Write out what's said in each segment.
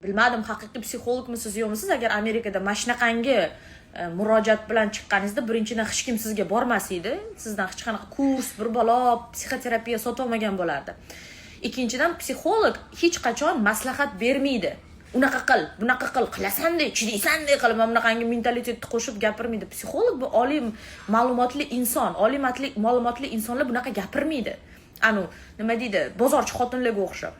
Bilmadim, haqiqiy psixologmisiz, yo'qmisiz. Agar Amerikada mana shunaqangi murojaat bilan chiqqaningizda, birinchidan, hech kim sizga bormas edi, sizdan hech qanaqa kurs, bir balo psixoterapiya sotib olmagan bo'lardi. Ikkinchidan, psixolog hech qachon maslahat bermaydi: unaqa qil, bunaqa qil, qilasanda, chidaysanda qilib, mana bunaqangi mentalitetni qo'shib gapirmaydi. Psixolog bu oliy ma'lumotli inson. Oliy ma'lumotli insonlar bunaqa gapirmaydi, anu nima deydi, bozorchi xotinlarga o'xshab.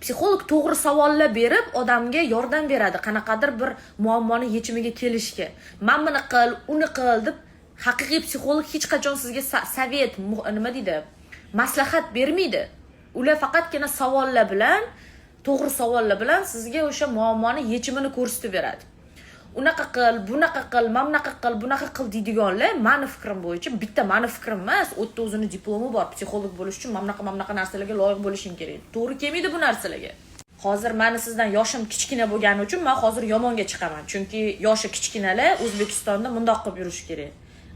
Psixolog to'g'ri savollar berib, odamga yordam beradi qanaqadir bir muammoni yechimiga kelishga. Man buni qil, uni qil deb haqiqiy psixolog hech qachon sizga совет, nima deydi, maslahat bermaydi. Ular faqatgina savollar bilan, to'g'ri savollar bilan sizga o'sha muammoni yechimini ko'rsatib beradi. Unaqa qil, bunaqa qil, mana bunaqa qil, bunaqa qil deydiganlar, mani fikrim bo'yicha, bitta mani fikrim emas, u yerda o'zini diplomi bor. Psixolog bo'lish uchun mana bunaqa, mana bunaqa narsalarga loyiq bo'lishing kerak, to'g'ri kelmaydi bu narsalarga. Hozir mani sizdan yoshim kichkina bo'lgani uchun man hozir yomonga chiqaman, chunki yoshi kichkinalar O'zbekistonda mundoq qilib yurish kerak.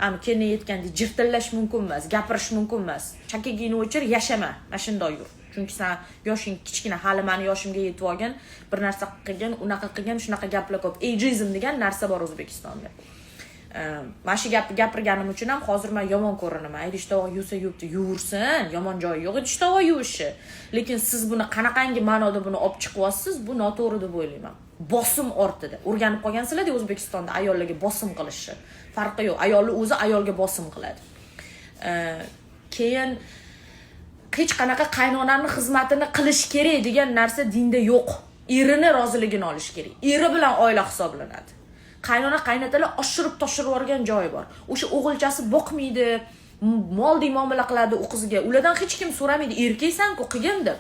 Ani kelin yetganda jirtillash mumkin emas, gapirish mumkin emas, chakagingni o'chir, yashama, mana shundoq yur, chunki san yoshing kichkina hali, mani yoshimga yetib olgin, bir narsa qilgin, unaqa qilgin. Shunaqa gaplar ko'p, ejizm degan narsa bor O'zbekistonda. Mana shu gapni gapirganim uchun ham hozir man yomon ko'rinaman. Idish tovoq yuvsa yuvibdi, yuvursin, yomon joyi yo'q idish tovoq yuvishi, lekin siz buni qanaqangi ma'noda buni olib chiqyapsiz, bu noto'g'ri deb o'ylayman. Bosim ortida o'rganib qolgansizlarda O'zbekistonda ayollarga bosim qilishni, farqi yo'q, ayolni o'zi ayolga bosim qiladi. Keyin hech qanaqa qaynonani xizmatini qilish kerak degan narsa dinda yo'q. Erini roziligini olish kerak, eri bilan oila hisoblanadi. Qaynona, qaynatalar oshirib toshirib yuborgan joyi bor. O'sha o'g'ilchasi boqmaydi, moldek muomala qiladi u qizga, ulardan hech kim so'ramaydi, erkaksanku, qilgin deb.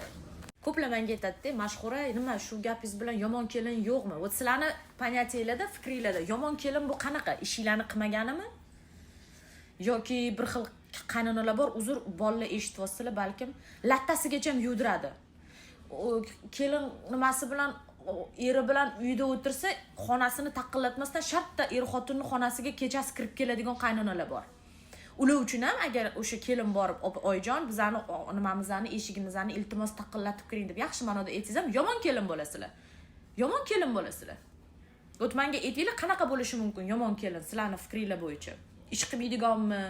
Ko'plar manga aytadida: "Mashhura, nima shu gapingiz bilan yomon kelin yo'qmi?" Вот sizlarni понятия larda, fikringlarda yomon kelin bu qanaqa? Ishinglarni qilmaganimi? Yoki bir xil qaynonalar bor, uzr, bolalar eshityapsizlar balkim, lattasigacha ham yuvdiradi. Kelin nimasi bilan, eri bilan uyda o'tirsa, xonasini taqillatmasdan shartta er xotinni xonasiga kechasi kirib keladigan qaynonalar bor. Ular uchun ham agar o'sha kelin borib: "Oyijon, bizani nimamizni, eshigimizni iltimos taqillatib kiring", deb yaxshi ma'noda aytsangiz ham, yomon kelin bo'lasizlar, yomon kelin bo'lasizlar. Вот manga aytinglar, qanaqa bo'lishi mumkin yomon kelin sizlarni fikringlar bo'yicha? Ish qilmaydiganmi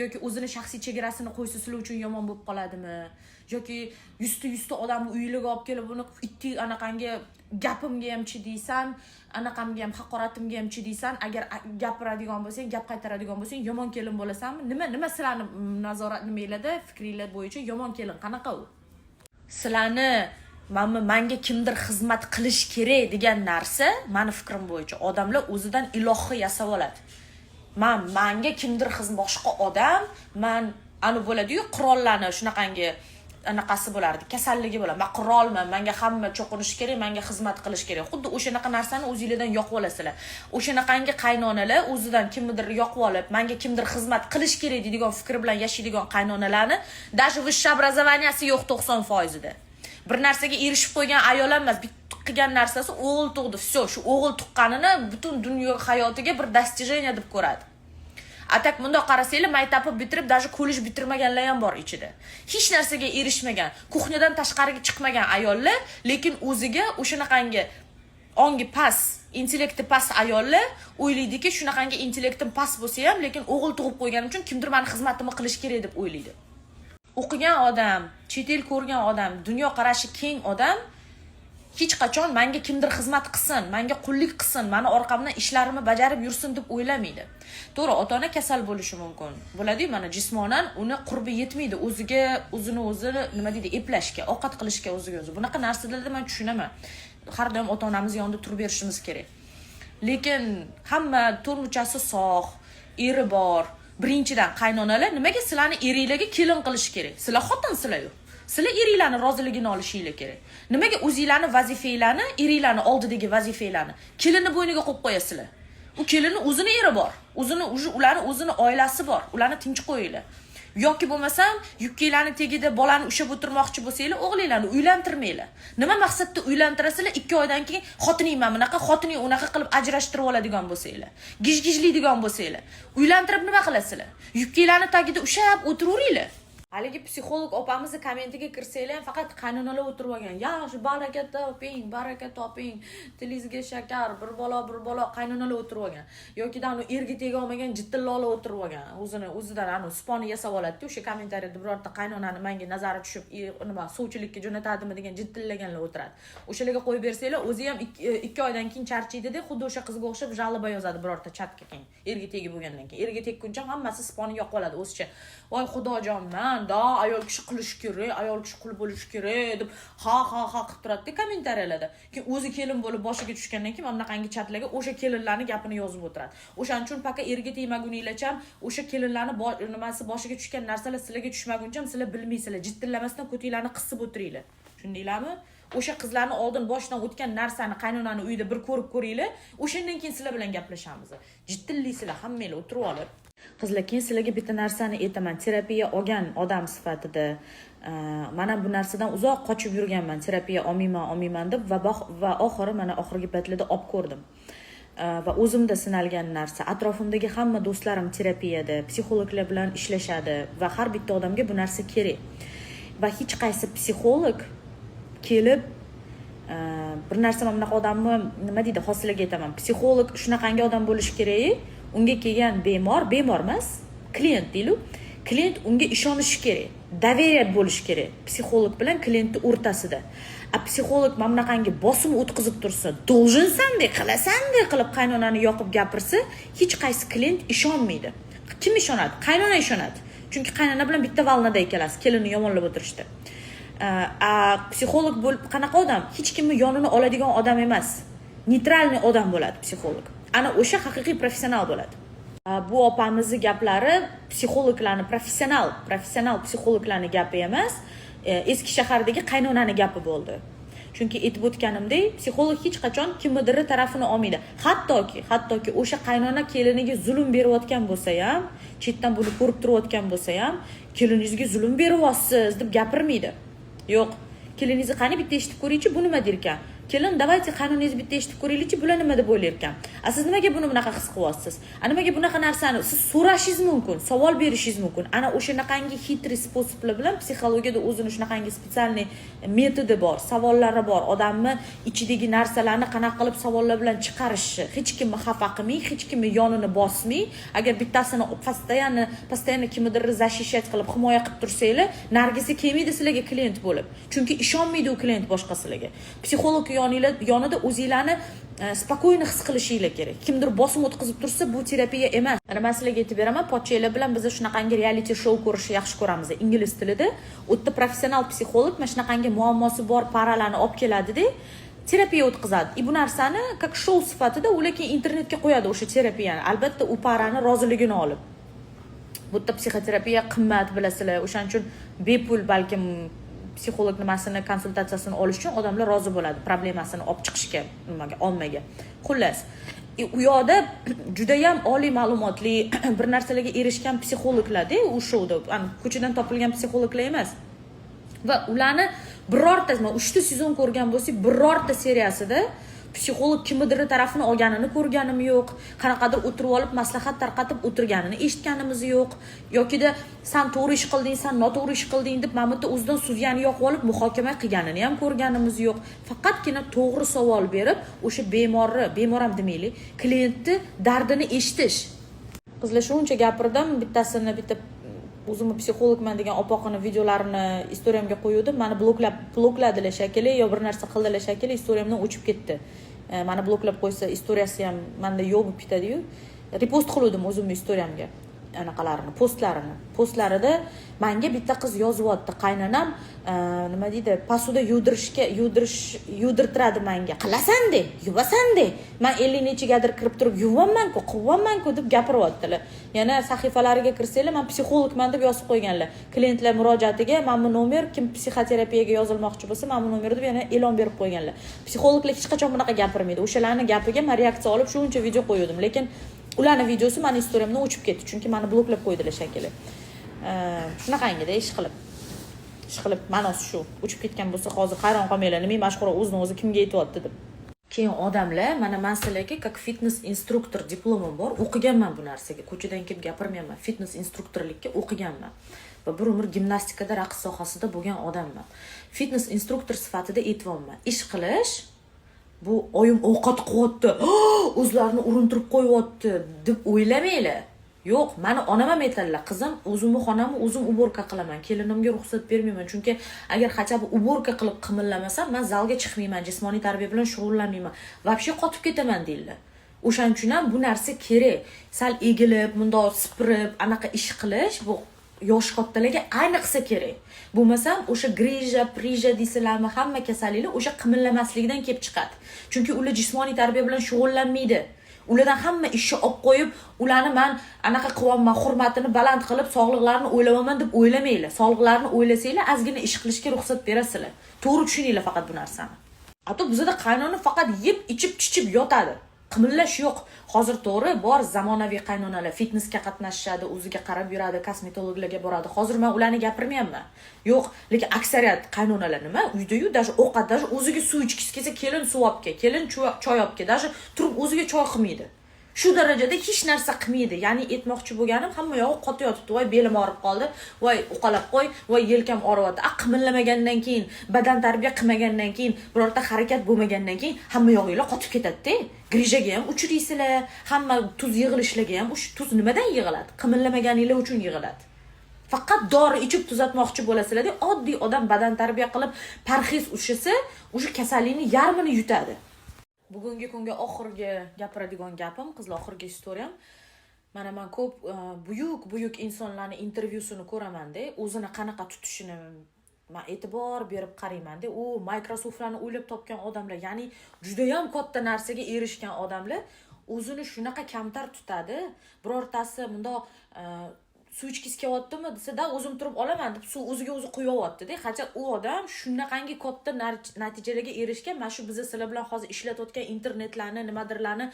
yoki o'zini shaxsiy chegarasini qo'ysa, sizlar uchun yomon bo'lib qoladimi? Yoki yuzta yuzta odamni uylarga olib kelib, uni itdek anaqangi gapimga ham chidaysan, anaqamga ham, haqoratimga ham chidaysan, agar gapiradigan bo'lsang, gap qaytaradigan bo'lsang, yomon kelin bo'lasanmi? Nima sizlarni nazorat nimanglarda, fikringlar bo'yicha yomon kelin qanaqa u? Sizlarni mana manga kimdir xizmat qilish kerak degan narsa, mani fikrim bo'yicha, odamlar o'zidan ilohi yasab oladi. Man manga kimdir boshqa odam, man anu bo'ladiyu, qirollarni shunaqangi anaqasi bo'lardi, kasalligi bo'ladi: man qirolman, manga hamma cho'qinishi kerak, manga xizmat qilish kerak. Xuddi o'shanaqa narsani o'zinglardan yoqib olasizlar. O'shanaqangi qaynonalar o'zidan kimnidir yoqib olib, manga kimdir xizmat qilish kerak deydigan fikr bilan yashaydigan qaynonalarni даже высшее образования si yo'q 90%ida. Bir narsaga erishib qo'ygan ayol emas, bitta qilgan narsasi o'g'il tug'di, все, shu o'g'il tuqqanini butun dunyo hayotiga bir достижение deb ko'radi. А так bundoq qarasanglar, maktabni bitirib, даже kollej bitirmaganlar ham bor ichida. Hech narsaga erishmagan, кухня dan tashqariga chiqmagan ayollar, lekin o'ziga o'shanaqangi ongi past, intellekti past ayollar o'ylaydiki, shunaqangi intellektim past bo'lsa ham, lekin o'g'il tug'ib qo'yganim uchun kimdir mani xizmatimni qilish kerak deb o'ylaydi. O'qigan odam, chet el ko'rgan odam, dunyoqarashi keng odam hech qachon manga kimdir xizmat qilsin, manga qullik qilsin, mani orqamdan ishlarimni bajarib yursin deb o'ylamaydi. To'g'ri, ota ona kasal bo'lishi mumkin bo'ladiyu, mana jismonan uni qurbi yetmaydi o'ziga, o'zini o'zi nima deydi, eplashga, ovqat qilishga o'ziga o'zi. Bunaqa narsalarda man tushunaman, har doim ota onamiz yonida turib berishimiz kerak. Lekin hamma to'rt muchasi sog', eri bor. Birinchidan, qaynonalar nimaga sizlarni eringlarga kelin qilishi kerak? Sizlar xotinsizlar-yu, sizlar eringlarni roziligini olishinglar kerak. Nimaga o'zinglarni vazifanglarni, eringlarni oldidagi vazifanglarni kelinni bo'yniga qo'yib qo'yasizlar? U kelinni o'zini eri bor, o'zini уже, ularni o'zini oilasi bor, ularni tinch qo'yinglar. Yoki bo'lmasam yubkanglarni tagida bolani ushlab o'tirmoqchi bo'lsanglar, o'g'linglarni uylantirmanglar. Nima maqsadda uylantirasizlar? 2 oydan keyin xotining mana bunaqa, xotining unaqa qilib ajrashtirib oladigan bo'lsanglar, gijgijlaydigan bo'lsanglar, uylantirib nima qilasizlar? Yubkanglarni tagida ushlab o'tiraveringlar. Haligi psixolog opamizni kommentiga kirsanglar ham, faqat qaynonalar o'tirib olgan. "Yaxshi, baraka toping, baraka toping, tilingizga shakar", bir balo, bir balo qaynonalar o'tirib olgan. Yokida anu erga tega olmagan jittillolar o'tirib olgan. O'zini o'zidan anu siponi yasab oladida, o'sha kommentariyada birorta qaynonani manga nazari tushib, nima, sovchilikka jo'natadimi degan jittillaganlar o'tiradi. O'shalarga qo'yib bersanglar, o'zi ham 2 oydan keyin charchaydida, xuddi o'sha qizga o'xshab жалоба yozadi birorta chatga keyin. Erga tegib bo'lgandan keyin. Erga tekkuncha hammasi siponi yoqib oladi o'zicha. "Voy xudojon, man da ayol kishi qilishi kerak, ayol kishi qul bo'lishi kerak", deb ha ha ha qilib turadida kommentariyalarda. Keyin o'zi kelin bo'lib boshiga tushgandan keyin mana bunaqangi chatlarga o'sha kelinlarni gapini yozib o'tiradi. O'shaning uchun пока erga tegmaguninglarcha, o'sha kelinlarni nimasi, boshiga tushgan narsalar sizlarga tushmaguncha sizlar bilmaysizlar. Jittillamasdan ko'tinglarni qisib o'tiringlar. Tushundinglarmi? O'sha qizlarni oldin boshidan o'tgan narsani qaynonani uyida bir ko'rib ko'ringlar. O'shandan keyin sizlar bilan gaplashamiz. Jittillaysizlar hammanglar o'tirib olib. Qizlar, keyin sizlarga bitta narsani aytaman. Terapiya olgan odam sifatida man ham bu narsadan uzoq qochib yurganman. Terapiya olmayman, olmayman deb va oxiri mana oxirgi paytlarda olib ko'rdim. Va o'zimda sinalgan narsa, atrofimdagi hamma do'stlarim terapiyada, psixologlar bilan ishlashadi va har bitta odamga bu narsa kerak. Va hech qaysi psixolog kelib bir narsa, mana bunaqa odamni, nima deydi, hozir sizlarga aytaman. Psixolog shunaqangi odam bo'lishi kerak, unga kelgan bemor, bemor emas, klient deylik, klient unga ishonishi kerak, доверие bo'lishi kerak psixolog bilan klientni o'rtasida. А psixolog mana bunaqangi bosim o'tkazib tursa, "Должен san de, qilasan de" qilib qaynonani yoqib gapirsa, hech qaysi klient ishonmaydi. Kim ishonadi? Qaynona ishonadi, chunki qaynona bilan bitta волна da ikkalasi kelinni yomonlab o'tirishdi. А psixolog bo'lib qanaqa odam? Hech kimni yonini oladigan odam emas, нейтральный odam bo'ladi psixolog. Ana o'sha haqiqiy professional bo'ladi. Bu opamizni gaplari psixologlarni, professional psixologlarni gapi emas, eski shahardagi qaynonani gapi bo'ldi. Chunki aytib o'tganimdek, psixolog hech qachon kimnidir tarafini olmaydi. Hattoki o'sha qaynona keliniga zulm berayotgan bo'lsa ham, chetdan buni ko'rib turayotgan bo'lsa ham, "Keliningizga zulm beryapsiz", deb gapirmaydi. Yo'q, "Keliningizni qani bitta eshitib ko'ringchi, bu nima derkan? Kelin, давайте qaynonangizni bitta eshitib ko'raylikchi, bular nima deb o'ylarkan? A siz nimaga buni bunaqa his qilyapsiz? A nimaga bunaqa narsani?" Siz so'rashingiz mumkin, savol berishingiz mumkin. Ana o'shanaqangi хитрый способ lar bilan, psixologiyada o'zini shunaqangi специальный metodi bor, savollari bor, odamni ichidagi narsalarni qanaqa qilib savollar bilan chiqarishi, hech kimni xafa qilmay, hech kimni yonini bosmay. Agar bittasini постоянно kimnidir защищать qilib, himoya qilib tursanglar, narigisi kelmaydi sizlarga klient bo'lib, chunki ishonmaydi u klient boshqasilarga. Psixolog yoninglar yonida o'zinglarni спокойно his qilishinglar kerak. Kimdir bosim o'tkazib tursa, bu terapiya emas. Mana man sizlarga aytib beraman, pochchanglar bilan biz shunaqangi reality show ko'rishni yaxshi ko'ramiz ingliz tilida. U yerda professional psixolog mana shunaqangi muammosi bor пара larni olib keladida, terapiya o'tkazadi. И bu narsani как shou sifatida ular keyin internetga qo'yadi o'sha terapiyani, albatta u пара ni roziligini olib. Bu yerda psixoterapiya qimmat, bilasizlar, o'shaning uchun bepul balkim psixolog nimasini, konsultatsiyasini olish uchun odamlar rozi bo'ladi problemasini olib chiqishga nimaga, ommaga. Xullas, u yoqda judayam oliy ma'lumotli, bir narsalarga erishgan psixologlarda u shouda, ko'chadan topilgan psixologlar emas. Va ularni birorta, man uchta sezon ko'rgan bo'lsak, birorta seriyasida psixolog kimnidir tarafini olganini ko'rganim yo'q, qanaqadir o'tirib olib maslahat tarqatib o'tirganini eshitganimiz yo'q yokida "San to'g'ri ish qilding, san noto'g'ri ish qilding", deb mana bu yerda o'zidan sudyani yoqib olib muhokama qilganini ham ko'rganimiz yo'q. Faqatgina to'g'ri savol berib, o'sha bemorni, bemor ham demaylik, klientni dardini eshitish. Qizlar, shuncha gapirdim. Bittasini, bitta o'zimni psixologman degan opoqini videolarini istoriyamga qo'yuvdim. Mani blokladilar shekilli yo bir narsa qildilar shekilli, istoriyamdan o'chib ketdi. Mani bloklab qo'ysa, istoriyasi ham manda yo'q bo'lib ketadiyu. Repost qiluvdim o'zimni istoriyamga anaqalarini, postlarini. Postlarida manga bitta qiz yozyapti: "Qaynonam nima deydi, посуда yuvdirishga, yuvdirish, yuvdirtiradi manga, qilasan de, yuvasan de, man 50 nechagadir kirib turib yuvyapmanku, qilyapmanku", deb gapiryaptilar. Yana sahifalariga kirsanglar, "Man psixologman", deb yozib qo'yganlar. "Klientlar murojaatiga mana bu nomer, kim psixoterapiyaga yozilmoqchi bo'lsa, mana bu nomer", deb yana e'lon berib qo'yganlar. Psixologlar hech qachon bunaqa gapirmaydi. O'shalarni gapiga man reaksiya olib shuncha video qo'yuvdim, lekin ularni videosi mani istoriyamdan o'chib ketdi, chunki mani bloklab qo'ydilar shekilli. Shunaqangida ish qilib ma'nosi shu, o'chib ketgan bo'lsa, hozir hayron qolmanglar, nima, mashhura o'zini o'zi kimga aytyapti deb. Keyin odamlar, mana man sizlarga как fitness instruktor diplomim bor, o'qiganman bu narsaga, ko'chadan kelib gapirmayapman, fitness instruktorlikka o'qiganman. Va bir umr gimnastikada, raqs sohasida bo'lgan odamman. Fitness instruktor sifatida aytyapman, ish qilish bu oyim ovqat qilyapti, o'zlarini urintirib qo'yyapti deb o'ylamanglar. Yo'q, mani onam ham aytadilar: "Qizim, o'zimni xonamni o'zim уборка qilaman, kelinimga ruxsat bermayman, chunki agar хотя бы уборка qilib qimillamasam, man zalga chiqmayman, jismoniy tarbiya bilan shug'ullanmayman, вообще qotib ketaman", deydilar. O'shaning uchun ham bu narsa kerak. Sal egilib, mundoq sipirib, anaqa ish qilish bu yoshi kattalarga ayniqsa kerak. Bo'lmasam o'sha грыжа прыжа deysizlarmi, hamma kasalliklar o'sha qimillamaslikdan kelib chiqadi, chunki ular jismoniy tarbiya bilan shug'ullanmaydi. Ulardan hamma ishni olib qo'yib, ularni man anaqa qilyapman, hurmatini baland qilib, sog'liqlarini o'ylayapman deb o'ylamanglar. Sog'liqlarini o'ylasanglar, ozgina ish qilishga ruxsat berasizlar. To'g'ri tushuninglar faqat bu narsani. А то bizada qaynona faqat yeb, ichib, chichib yotadi, qimillash yo'q. Hozir to'g'ri, bor zamonaviy qaynonalar, fitnesga qatnashishadi, o'ziga qarab yuradi, kosmetologlarga boradi. Hozir man ularni gapirmayapman, yo'q. Lekin aksariyat qaynonalar nima, uydayu даже ovqat, даже o'ziga suv ichgisi kelsa, kelin suv olib kel, kelin choy olib kel, даже turib o'ziga choy qilmaydi. Shu darajada hech narsa qilmaydi. Ya'ni aytmoqchi bo'lganim, hamma yog'i qotib yotibdi. Voy, belim og'rib qoldi, voy, uqalab qo'y, voy, yelkam og'riyapti. A qimillamagandan keyin, badan tarbiya qilmagandan keyin, birorta harakat bo'lmagandan keyin hamma yog'inglar qotib ketadida. Грыжа ga ham uchraysizlar, hamma tuz yig'ilishlarga ham. O'sha tuz nimadan yig'iladi? Qimillamaganinglar uchun yig'iladi. Faqat dori ichib tuzatmoqchi bo'lasizlarda. Oddiy odam badan tarbiya qilib, parhez ushlasa, o'sha kasallikni yarmini yutadi. Bugungi kunga oxirgi gapiradigan gapim, qizlar, oxirgi история m. Mana man ko'p buyuk buyuk insonlarni intervyusini ko'ramanda, o'zini qanaqa tutishini man e'tibor berib qaraymanda. U Microsoftlarni o'ylab topgan odamlar, ya'ni judayam katta narsaga erishgan odamlar o'zini shunaqa kamtar tutadi. Birortasi mundoq suv ichgisi kelyaptimi desa da, "O'zim turib olaman", deb suv o'ziga o'zi quyyaptida. Хотя u odam shunaqangi katta natijalarga erishgan. Mana shu biza sizlar bilan hozir ishlatayotgan internetlarni, nimadirlarni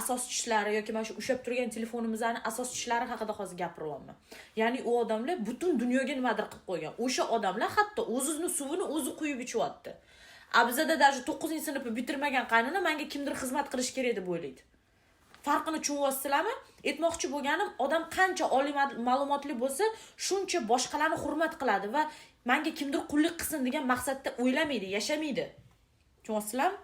asoschilari yoki mana shu ushlab turgan telefonimizni asoschilari haqida hozir gapiryapman. Ya'ni u odamlar butun dunyoga nimadir qilib qo'ygan. O'sha odamlar hatto o'zini suvini o'zi quyib ichyapti. А bizada даже to'qqizinchi sinfni bitirmagan qaynona manga kimdir xizmat qilishi kerak deb o'ylaydi. Farqini tushunyapsizlarmi? Aytmoqchi bo'lganim, odam qancha oliy ma'lumotli bo'lsa, shuncha boshqalarni hurmat qiladi va manga kimdir qulluq qilsin degan maqsadda o'ylamaydi, yashamaydi. Tushunyapsizlarmi?